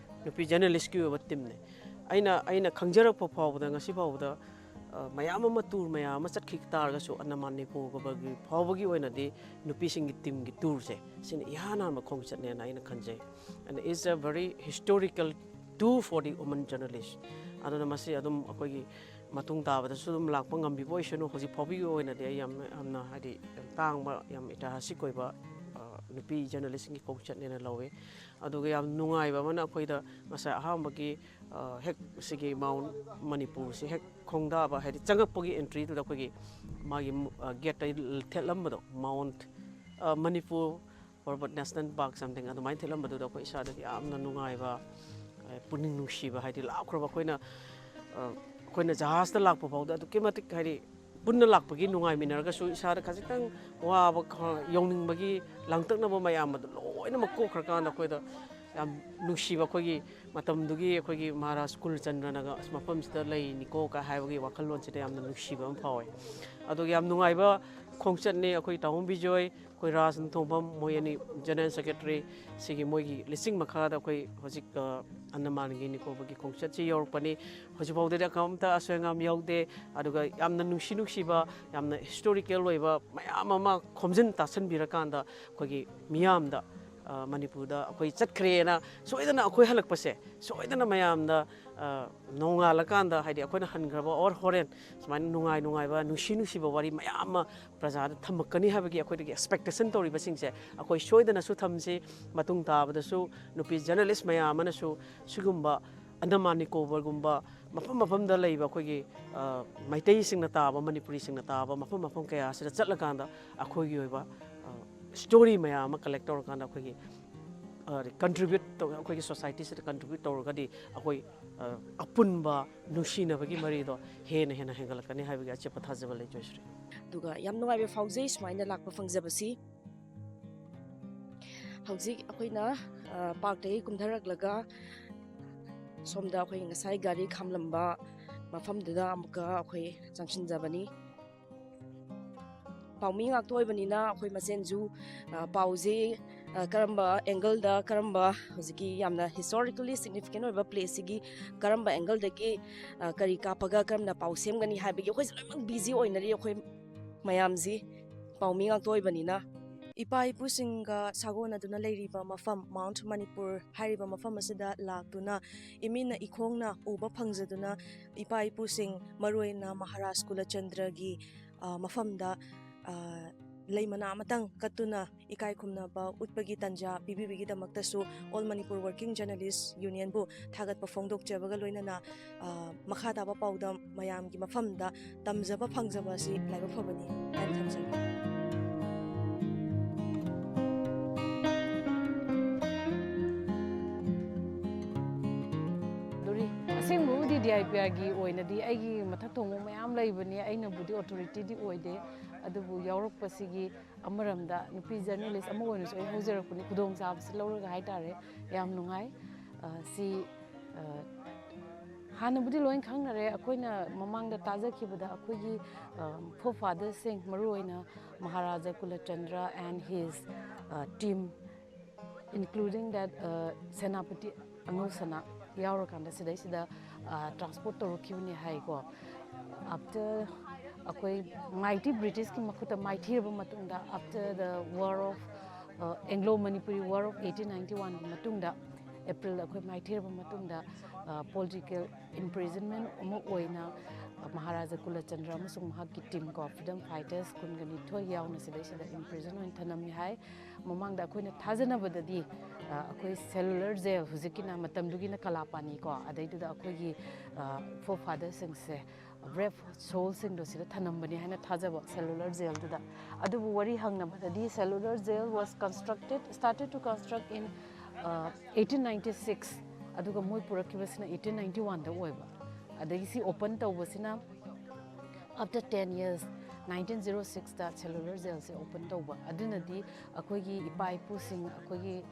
ꯅꯨꯄꯤ ꯖꯔꯅꯦꯂꯤꯁꯀꯤ ꯑꯣꯏꯕ ꯇꯤꯝꯅꯦ꯫ ꯑꯩꯅ, ꯑꯩꯅ ꯈꯪꯖꯔꯛꯄ ꯐꯥꯎꯕꯗ, ꯉꯁꯤ ꯐꯥꯎꯕꯗ, ꯑ, ꯃꯌꯥꯝ ꯑꯃ ꯇꯨꯔ ꯃꯌꯥꯝ ꯑꯃ ꯆꯠꯈꯤ ꯇꯥꯔꯒꯁꯨ, ꯑꯟꯗꯃꯥꯟ ꯅꯤꯀꯣꯕꯔꯒꯤ ꯐꯥꯎꯕꯒꯤ ꯑꯣꯏꯅꯗꯤ ꯅꯨꯄꯤꯁꯤꯡꯒꯤ ꯇꯤꯝꯒꯤ ꯇꯨꯔꯁꯦ, ꯁꯤꯅ ꯏꯍꯥꯟ ꯍꯥꯟꯕ ꯈꯣꯡꯆꯠꯅꯦꯅ ꯑꯩꯅ ꯈꯟꯖꯩ꯫ And it's a very historical tour for the women journalist. ꯑꯗꯨꯅ ꯃꯁꯤ ꯑꯗꯨꯝ ꯑꯩꯈꯣꯏꯒꯤ ꯃꯇꯨꯡ ꯇꯥꯕꯗꯁꯨ ꯑꯗꯨꯝ ꯂꯥꯛꯄ ꯉꯝꯕꯤꯕ ꯑꯣꯏꯁꯅꯨ꯫ ꯍꯧꯖꯤꯛ ꯐꯥꯎꯕꯒꯤ ꯑꯣꯏꯅꯗꯤ ꯑꯩ ꯌꯥꯝ, ꯌꯥꯝꯅ, ꯍꯥꯏꯗꯤ, ꯌꯥꯝ ꯇꯥꯡꯕ, ꯌꯥꯝ ꯏꯇꯤꯍꯥꯁꯤꯛ ꯑꯣꯏꯕ, ꯑ, ꯅꯨꯄꯤ ꯖꯔꯅꯦꯂꯤꯁꯁꯤꯡꯒꯤ ꯈꯣꯡꯆꯠꯅꯦꯅ ꯂꯧꯋꯤ꯫ ꯑꯗꯨꯒ ꯌꯥꯝ ꯅꯨꯡꯉꯥꯏꯕ ꯑꯃꯅ, ꯑꯩꯈꯣꯏꯗ ꯉꯁꯥꯏ ꯑꯍꯥꯟꯕꯒꯤ, ꯑ, ꯍꯦꯛ ꯁꯤꯒꯤ ꯃꯥꯎꯟ ꯃꯅꯤꯄꯨꯔꯁꯤ ꯍꯦꯛ ꯈꯣꯡꯗꯥꯕ, ꯍꯥꯏꯗꯤ ꯆꯪꯉꯛꯄꯒꯤ ꯑꯦꯟꯇ꯭ꯔꯤꯗꯨꯗ ꯑꯩꯈꯣꯏꯒꯤ ꯃꯥꯒꯤ, ꯑ, ꯒꯦꯠꯇ ꯊꯦꯠꯂꯝꯕꯗꯣ, ꯃꯥꯎꯟ, ꯑ, ꯃꯅꯤꯄꯨꯔ ꯄꯔꯕꯠ ꯅꯦꯁꯅꯦꯜ ꯄꯥꯔꯛ something ꯑꯗꯨꯃꯥꯏꯅ ꯊꯦꯠꯂꯝꯕꯗꯨꯗ ꯑꯩꯈꯣꯏ ꯏꯁꯥꯗ ꯌꯥꯝꯅ ꯅꯨꯡꯉꯥꯏꯕ, ꯑ, ꯄꯨꯛꯅꯤꯡ ꯅꯨꯡꯁꯤꯕ, ꯍꯥꯏꯗꯤ ꯂꯥꯞꯈ꯭ꯔꯕ ꯑꯩꯈꯣꯏꯅ, ꯑ, ꯑꯩꯈꯣꯏꯅ ꯖꯍꯥꯖꯇ ꯂꯥꯛꯄ ꯐꯥꯎꯗ ꯑꯗꯨꯛꯀꯤ ꯃꯇꯤꯛ, ꯍꯥꯏꯗꯤ ꯄꯨꯟꯅ ꯂꯥꯛꯄꯒꯤ ꯅꯨꯡꯉꯥꯏꯃꯤꯟꯅꯔꯒꯁꯨ ꯏꯁꯥꯗ ꯈꯖꯤꯛꯇꯪ ꯋꯥꯕ, ꯈ-, ꯌꯧꯅꯤꯡꯕꯒꯤ ꯂꯥꯡꯇꯛꯅꯕ ꯃꯌꯥꯝ ꯑꯗꯨ ꯂꯣꯏꯅꯃꯛ ꯀꯣꯛꯈ꯭ꯔꯀꯥꯟꯗ ꯑꯩꯈꯣꯏꯗ ꯌꯥꯝ ꯅꯨꯡꯁꯤꯕ, ꯑꯩꯈꯣꯏꯒꯤ ꯃꯇꯝꯗꯨꯒꯤ ꯑꯩꯈꯣꯏꯒꯤ ꯃꯍꯥꯔꯥꯖ ꯀꯨꯜꯆꯟꯗ꯭ꯔꯅꯒ ꯑꯁ ꯃꯐꯝꯁꯤꯗ ꯂꯩꯅꯤꯀꯣ ꯀ ꯍꯥꯏꯕꯒꯤ ꯋꯥꯈꯜꯂꯣꯟꯁꯤꯗ ꯌꯥꯝꯅ ꯅꯨꯡꯁꯤꯕ ꯑꯃ ꯐꯥꯎꯋꯦ꯫ ꯑꯗꯨꯒ ꯌꯥꯝ ꯅꯨꯡꯉꯥꯏꯕ ꯈꯣꯡꯆꯠꯅꯤ꯫ ꯑꯩꯈꯣꯏ ꯇꯥꯃꯣ ꯕꯤꯖꯣꯏ, ꯑꯩꯈꯣꯏ ꯔꯥꯖ ꯅꯤꯡꯊꯧꯕꯝ, ꯃꯣꯏ ꯑꯅꯤ ꯖꯦꯅꯔꯦꯜ ꯁꯦꯀ꯭ꯔꯦꯇꯔꯤ, ꯁꯤꯒꯤ ꯃꯣꯏꯒꯤ ꯂꯤꯁꯤꯡ ꯃꯈꯥꯗ ꯑꯩꯈꯣꯏ ꯍꯧꯖꯤꯛ, ꯑ, ꯑꯟꯗꯃꯥꯟꯒꯤ ꯅꯤꯀꯣꯕꯔꯒꯤ ꯈꯣꯡꯆꯠꯁꯤ ꯌꯧꯔꯛꯄꯅꯤ꯫ ꯍꯧꯖꯤꯛꯐꯥꯎꯗꯗꯤ ꯑꯃꯠꯇ ꯑꯁꯣꯏ ꯑꯉꯥꯝ ꯌꯥꯎꯗꯦ꯫ ꯑꯗꯨꯒ ꯌꯥꯝꯅ ꯅꯨꯡꯁꯤ ꯅꯨꯡꯁꯤꯕ, ꯌꯥꯝꯅ ꯍꯤꯁꯇꯣꯔꯤꯀꯦꯜ ꯑꯣꯏꯕ ꯃꯌꯥꯝ ꯑꯃ ꯈꯣꯝꯖꯤꯟ ꯇꯥꯁꯟꯕꯤꯔꯀꯥꯟꯗ ꯑꯩꯈꯣꯏꯒꯤ ꯃꯤꯌꯥꯝꯗ, ꯑ, ꯃꯅꯤꯄꯨꯔꯗ ꯑꯩꯈꯣꯏ ꯆꯠꯈ꯭ꯔꯦꯅ ꯁꯣꯏꯗꯅ ꯑꯩꯈꯣꯏ ꯍꯜꯂꯛꯄꯁꯦ ꯁꯣꯏꯗꯅ ꯃꯌꯥꯝꯗ ꯑ, ꯅꯣꯡꯉꯥꯜꯂꯀꯥꯟꯗ, ꯍꯥꯏꯗꯤ ꯑꯩꯈꯣꯏꯅ ꯍꯟꯈ꯭ꯔꯕ ꯑꯣꯔ ꯍꯣꯔꯦꯟ ꯁꯨꯃꯥꯏꯅ ꯅꯨꯡꯉꯥꯏ ꯅꯨꯡꯉꯥꯏꯕ, ꯅꯨꯡꯁꯤ ꯅꯨꯡꯁꯤꯕ ꯋꯥꯔꯤ ꯃꯌꯥꯝ ꯑꯃ ꯄ꯭ꯔꯖꯥꯗ ꯊꯝꯃꯛꯀꯅꯤ ꯍꯥꯏꯕꯒꯤ ꯑꯩꯈꯣꯏꯗꯒꯤ ꯑꯦꯛꯁꯄꯦꯛꯇꯦꯁꯟ ꯇꯧꯔꯤꯕꯁꯤꯡꯁꯦ ꯑꯩꯈꯣꯏ ꯁꯣꯏꯗꯅꯁꯨ ꯊꯝꯁꯤ꯫ ꯃꯇꯨꯡ ꯇꯥꯕꯗꯁꯨ ꯅꯨꯄꯤ ꯖꯔꯅꯦꯂꯤꯁ ꯃꯌꯥꯝ ꯑꯃꯅꯁꯨ ꯁꯤꯒꯨꯝꯕ ꯑꯟꯗꯃꯥꯟ ꯅꯤꯀꯣꯕꯔꯒꯨꯝꯕ ꯃꯐꯝ ꯃꯐꯝꯗ ꯂꯩꯕ ꯑꯩꯈꯣꯏꯒꯤ, ꯑ, ꯃꯩꯇꯩꯁꯤꯡꯅ ꯇꯥꯕ, ꯃꯅꯤꯄꯨꯔꯤꯁꯤꯡꯅ ꯇꯥꯕ ꯃꯐꯝ ꯃꯐꯝ ꯀꯌꯥꯁꯤꯗ ꯆꯠꯂꯀꯥꯟꯗ ꯑꯩꯈꯣꯏꯒꯤ ꯑꯣꯏꯕ, ꯑ, ꯁ꯭ꯇꯣꯔꯤ ꯃꯌꯥꯝ ꯑꯃ ꯀꯂꯦꯛ ꯇꯧꯔꯀꯥꯟꯗ ꯑꯩꯈꯣꯏꯒꯤ, ꯑ, ꯀꯟꯇ꯭ꯔꯤꯕ꯭ꯌꯨꯠ ꯇꯧ-, ꯑꯩꯈꯣꯏꯒꯤ ꯁꯣꯁꯥꯏꯇꯤꯁꯤꯗ ꯀꯟꯇ꯭ꯔꯤꯕ꯭ꯌꯨꯠ ꯇꯧꯔꯒꯗꯤ ꯑꯩꯈꯣꯏ, ꯑ, ꯑꯄꯨꯟꯕ ꯅꯨꯡꯁꯤꯅꯕꯒꯤ ꯃꯔꯤꯗꯣ ꯍꯦꯟꯅ ꯍꯦꯟꯅ ꯍꯦꯟꯒꯠꯂꯛꯀꯅꯤ ꯍꯥꯏꯕꯒꯤ ꯑꯆꯦꯠꯄ ꯊꯥꯖꯕ ꯂꯩ, ꯖꯣꯏꯁ꯭ꯔꯤ꯫ ꯑꯗꯨꯒ ꯌꯥꯝ ꯅꯨꯡꯉꯥꯏꯕ ꯐꯥꯎꯖꯩ ꯁꯨꯃꯥꯏꯅ ꯂꯥꯛꯄ ꯐꯪꯖꯕꯁꯤ꯫ ꯍꯧꯖꯤꯛ ꯑꯩꯈꯣꯏꯅ, ꯑ, ꯄꯥꯔꯛꯇꯒꯤ ꯀꯨꯝꯊꯔꯛꯂꯒ ꯁꯣꯝꯗ ꯑꯩꯈꯣꯏ ꯉꯁꯥꯏ ꯒꯥꯔꯤ ꯈꯥꯝꯂꯝꯕ ꯃꯐꯝꯗꯨꯗ ꯑꯃꯨꯛꯀ ꯑꯩꯈꯣꯏ ꯆꯪꯁꯤꯟꯖꯕꯅꯤ꯫ ꯄꯥꯎꯃꯤ ꯉꯥꯛꯇ ꯑꯣꯏꯕꯅꯤꯅ ꯑꯩꯈꯣꯏ ꯃꯁꯦꯟꯁꯨ, ꯑ, ꯄꯥꯎꯁꯦ, ꯑ, ꯀꯔꯝꯕ ꯑꯦꯡꯒꯜꯗ, ꯀꯔꯝꯕ ꯍꯧꯖꯤꯛꯀꯤ ꯌꯥꯝꯅ ꯍꯤꯁꯇꯣꯔꯤꯀꯦꯜꯂꯤ ꯁꯤꯒꯅꯤꯐꯤꯀꯦꯟ ꯑꯣꯏꯕ ꯄ꯭ꯂꯦꯁꯁꯤꯒꯤ ꯀꯔꯝꯕ ꯑꯦꯡꯒꯜꯗꯒꯤ, ꯑ, ꯀꯔꯤ ꯀꯥꯞꯄꯒ ꯀꯔꯝꯅ ꯄꯥꯎ ꯁꯦꯝꯒꯅꯤ ꯍꯥꯏꯕꯒꯤ ꯑꯩꯈꯣꯏꯁꯦ ꯂꯣꯏꯅꯃꯛ ꯕꯤꯖꯤ ꯑꯣꯏꯅꯔꯤ꯫ ꯑꯩꯈꯣꯏ ꯃꯌꯥꯝꯁꯤ ꯄꯥꯎꯃꯤ ꯉꯥꯛꯇ ꯑꯣꯏꯕꯅꯤꯅ꯫ ꯏꯄꯥ ꯏꯄꯨꯁꯤꯡꯒ ꯁꯥꯒꯣꯟꯅꯗꯨꯅ ꯂꯩꯔꯤꯕ ꯃꯐꯝ ꯃꯥꯎꯟꯠ ꯃꯅꯤꯄꯨꯔ ꯍꯥꯏꯔꯤꯕ ꯃꯐꯝ ꯑꯁꯤꯗ ꯂꯥꯛꯇꯨꯅ ꯏꯃꯤꯠꯅ ꯏꯈꯣꯡꯅ ꯎꯕ ꯐꯪꯖꯗꯨꯅ ꯏꯄꯥ ꯏꯄꯨꯁꯤꯡ, ꯃꯔꯨꯑꯣꯏꯅ ꯃꯍꯥꯔꯥꯖ ꯀꯨꯂꯆꯟꯗ꯭ꯔꯒꯤ, ꯑ, ꯃꯐꯝꯗ, ꯑ, ꯂꯩ ꯃꯅꯥ ꯑꯃꯇꯪ ꯀꯠꯇꯨꯅ ꯏꯀꯥꯏ ꯈꯨꯝꯅꯕ ꯎꯠꯄꯒꯤ ꯇꯥꯟꯖꯥ ꯄꯤꯕꯤꯕꯒꯤꯗꯃꯛꯇꯁꯨ All Manipur Working Journalist Unionꯕꯨ ꯊꯥꯒꯠꯄ ꯐꯣꯡꯗꯣꯛꯆꯕꯒ ꯂꯣꯏꯅꯅ, ꯑ, ꯃꯈꯥ ꯇꯥꯕ ꯄꯥꯎꯗꯝ ꯃꯌꯥꯝꯒꯤ ꯃꯐꯝꯗ ꯇꯝꯖꯕ ꯐꯪꯖꯕ ꯑꯁꯤ ꯂꯥꯏꯕꯛ ꯐꯕꯅꯤ ꯍꯥꯏꯅ ꯊꯝꯖꯒꯦ꯫ ꯑꯗꯨꯗꯤ ꯑꯁꯦꯡꯕꯕꯨꯗꯤ D I P Rꯒꯤ ꯑꯣꯏꯅꯗꯤ ꯑꯩꯒꯤ ꯃꯊꯛ ꯊꯣꯡꯕ ꯃꯌꯥꯝ ꯂꯩꯕꯅꯤ, ꯑꯩꯅꯕꯨꯗꯤ ꯑꯣꯊꯣꯔꯤꯇꯤꯗꯤ ꯑꯣꯏꯗꯦ꯫ ꯑꯗꯨꯕꯨ ꯌꯥꯎꯔꯛꯄꯁꯤꯒꯤ ꯑꯃꯔꯣꯝꯗ ꯅꯨꯄꯤ ꯖꯔꯅꯦꯂꯤꯁ ꯑꯃ ꯑꯣꯏꯅꯁꯨ ꯑꯩ ꯍꯧꯖꯔꯛꯄꯅꯤ, ꯈꯨꯗꯣꯡꯆꯥꯕꯁꯤ ꯂꯧꯔꯒ ꯍꯥꯏꯇꯥꯔꯦ꯫ ꯌꯥꯝ ꯅꯨꯡꯉꯥꯏ꯫ ꯑ, ꯁꯤ, ꯑ, ꯍꯥꯟꯅꯕꯨꯗꯤ ꯂꯣꯏ ꯈꯪꯅꯔꯦ꯫ ꯑꯩꯈꯣꯏꯅ ꯃꯃꯥꯡꯗ ꯇꯥꯖꯈꯤꯕꯗ ꯑꯩꯈꯣꯏꯒꯤ, ꯑ, forefatherꯁꯤꯡ, ꯃꯔꯨꯑꯣꯏꯅ ꯃꯍꯥꯔꯥꯖꯥ ꯀꯨꯂꯆꯟꯗ꯭ꯔ and his, ꯑ, team, including that, ꯑ, ꯁꯦꯅꯥꯄꯇꯤ ꯑꯉꯧꯁꯅꯥ ꯌꯥꯎꯔꯀꯥꯟꯗ ꯁꯤꯗꯩꯁꯤꯗ, ꯑ, ꯇ꯭ꯔꯥꯟꯁꯄꯣꯔꯠ ꯇꯧꯔꯛꯈꯤꯕꯅꯤ ꯍꯥꯏꯀꯣ꯫ After ꯑꯩꯈꯣꯏ mighty Britishꯀꯤ ꯃꯈꯨꯠꯇ ꯃꯥꯏꯊꯤꯔꯕ ꯃꯇꯨꯡꯗ, after the war of, ꯑ, Anglo Manipuri War of eighteen ninety-oneꯒꯤ ꯃꯇꯨꯡꯗ ꯑꯦꯄ꯭ꯔꯤꯜꯗ ꯑꯩꯈꯣꯏ ꯃꯥꯏꯊꯤꯔꯕ ꯃꯇꯨꯡꯗ ꯄꯣꯂꯤꯇꯤꯀꯦꯜ ꯏꯝꯄ꯭ꯔꯤꯖꯟꯃꯦꯟ ꯑꯃ ꯑꯣꯏꯅ ꯃꯍꯥꯔꯥꯖꯥ ꯀꯨꯂꯆꯟꯗ꯭ꯔ ꯑꯃꯁꯨꯡ ꯃꯍꯥꯛꯀꯤ ꯇꯤꯝ ꯀꯣ, ꯐ꯭ꯔꯤꯗꯝ ꯐꯥꯏꯇꯔꯁ ꯀꯨꯟꯒ ꯅꯤꯊꯣꯏ ꯌꯥꯎꯅ ꯁꯤꯗꯩꯁꯤꯗ ꯏꯝꯄ꯭ꯔꯤꯖꯟ ꯑꯣꯏꯅ ꯊꯅꯝꯃꯤ ꯍꯥꯏ꯫ ꯃꯃꯥꯡꯗ ꯑꯩꯈꯣꯏꯅ ꯊꯥꯖꯅꯕꯗꯗꯤ ꯑꯩꯈꯣꯏ ꯁꯦꯂꯨꯂꯔ ꯖꯦꯜ, ꯍꯧꯖꯤꯛꯀꯤꯅ, ꯃꯇꯝꯗꯨꯒꯤꯅ ꯀꯂꯥꯄꯥꯅꯤ ꯀꯣ, ꯑꯗꯩꯗꯨꯗ ꯑꯩꯈꯣꯏꯒꯤ ꯐꯣꯔ ꯐꯥꯗꯔꯁꯤꯡꯁꯦ, ꯕ꯭ꯔꯦꯞ ꯁꯣꯜꯁꯤꯡꯗꯣ ꯁꯤꯗ ꯊꯅꯝꯕꯅꯤ ꯍꯥꯏꯅ ꯊꯥꯖꯕ, ꯁꯦꯂꯨꯂꯔ ꯖꯦꯜꯗꯨꯗ꯫ ꯑꯗꯨꯕꯨ ꯋꯥꯔꯤ ꯍꯪꯅꯕꯗꯗꯤ cellular jail was constructed, started to construct in eighteen ninety six, ꯑꯗꯨꯒ ꯃꯣꯏ ꯄꯨꯔꯛꯈꯤꯕꯁꯤꯅ eighteen ninety one ꯗ ꯑꯣꯏꯕ꯫ ꯑꯗꯒꯤ ꯁꯤ ꯑꯣꯄꯟ ꯇꯧꯕꯁꯤꯅ after ten years, nineteen zero six ꯇ cellular jail ꯁꯦ ꯑꯣꯄꯟ ꯇꯧꯕ꯫ ꯑꯗꯨꯅꯗꯤ ꯑꯩꯈꯣꯏꯒꯤ ꯏꯄꯥ ꯏꯄꯨꯁꯤꯡ, ꯑꯩꯈꯣꯏꯒꯤ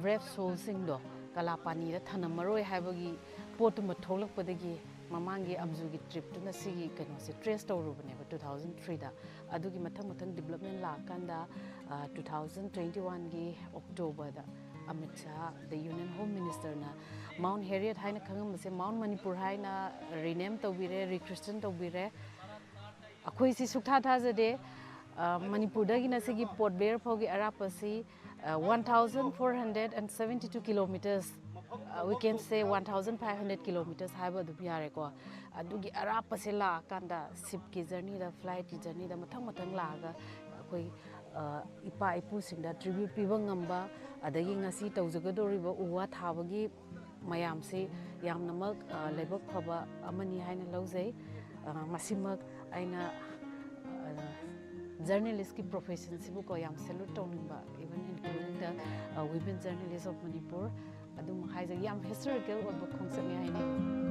ꯕ꯭ꯔꯦꯞ ꯁꯣꯜꯁꯤꯡꯗꯣ ꯀꯂꯥꯄꯥꯅꯤꯗ ꯊꯅꯝꯃꯔꯣꯏ ꯍꯥꯏꯕꯒꯤ ꯄꯣꯠꯇꯨꯃ ꯊꯣꯛꯂꯛꯄꯗꯒꯤ ꯃꯃꯥꯡꯒꯤ ꯑꯝꯖꯨꯒꯤ ꯇ꯭ꯔꯤꯞꯇꯨꯅ ꯁꯤꯒꯤ ꯀꯩꯅꯣꯁꯦ ꯇ꯭ꯔꯦꯁ ꯇꯧꯔꯨꯕꯅꯦꯕ two thousand three ꯗ꯫ ꯑꯗꯨꯒꯤ ꯃꯊꯪ ꯃꯊꯪ ꯗꯤꯕ꯭ꯂꯞꯃꯦꯟ ꯂꯥꯛꯑꯀꯥꯟꯗ two thousand twenty one ꯒꯤ ꯑꯣꯛꯇꯣꯕꯔꯗ Amit Shah, the Union Home Minister ꯅ Mount Harriet ꯍꯥꯏꯅ ꯈꯪꯉꯝꯕꯁꯦ Mount Manipur ꯍꯥꯏꯅ ꯔꯤꯅꯦꯝ ꯇꯧꯕꯤꯔꯦ, ꯔꯤꯈ꯭ꯔꯤꯁꯇꯟ ꯇꯧꯕꯤꯔꯦ꯫ ꯑꯩꯈꯣꯏꯁꯤ ꯁꯨꯛꯊꯥ ꯊꯥꯖꯗꯦ꯫ ꯃꯅꯤꯄꯨꯔꯗꯒꯤꯅ ꯁꯤꯒꯤ ꯄꯣꯔꯠ ꯕ꯭ꯂꯦꯌꯔ ꯐꯥꯎꯒꯤ ꯑꯔꯥꯞꯄꯁꯤ one thousand four hundred and seventy two kilometers, we can say one thousand five hundred kilometers ꯍꯥꯏꯕ ꯑꯗꯨꯝ ꯌꯥꯔꯦꯀꯣ꯫ ꯑꯗꯨꯒꯤ ꯑꯔꯥꯞꯄꯁꯦ ꯂꯥꯛꯑꯀꯥꯟꯗ ꯁꯤꯞꯀꯤ ꯖꯔꯅꯤꯗ, ꯐ꯭ꯂꯥꯏꯠꯀꯤ ꯖꯔꯅꯤꯗ ꯃꯊꯪ ꯃꯊꯪ ꯂꯥꯛꯑꯒ ꯑꯩꯈꯣꯏ ꯏꯄꯥ ꯏꯄꯨꯁꯤꯡꯗ ꯇ꯭ꯔꯤꯕ꯭ꯌꯨꯠ ꯄꯤꯕ ꯉꯝꯕ, ꯑꯗꯒꯤ ꯉꯁꯤ ꯇꯧꯖꯒꯗꯧꯔꯤꯕ ꯎ ꯋꯥ ꯊꯥꯕꯒꯤ ꯃꯌꯥꯝꯁꯤ ꯌꯥꯝꯅꯃꯛ ꯂꯥꯏꯕꯛ ꯐꯕ ꯑꯃꯅꯤ ꯍꯥꯏꯅ ꯂꯧꯖꯩ꯫ ꯃꯁꯤꯃꯛ ꯑꯩꯅ ꯖꯔꯅꯦꯂꯤꯁꯀꯤ ꯄ꯭ꯔꯣꯐꯦꯁꯟꯁꯤꯕꯨꯀꯣ ꯌꯥꯝ ꯁꯦꯂꯨꯠ ꯇꯧꯅꯤꯡꯕ, even including the women journalist of Manipur, ꯑꯗꯨꯝ ꯍꯥꯏꯖꯒꯦ꯫ ꯌꯥꯝ ꯍꯤꯁꯇꯣꯔꯤꯀꯦꯜ ꯑꯣꯏꯕ ꯈꯣꯡꯆꯠꯅꯤ ꯍꯥꯏꯅꯤꯡꯏ꯫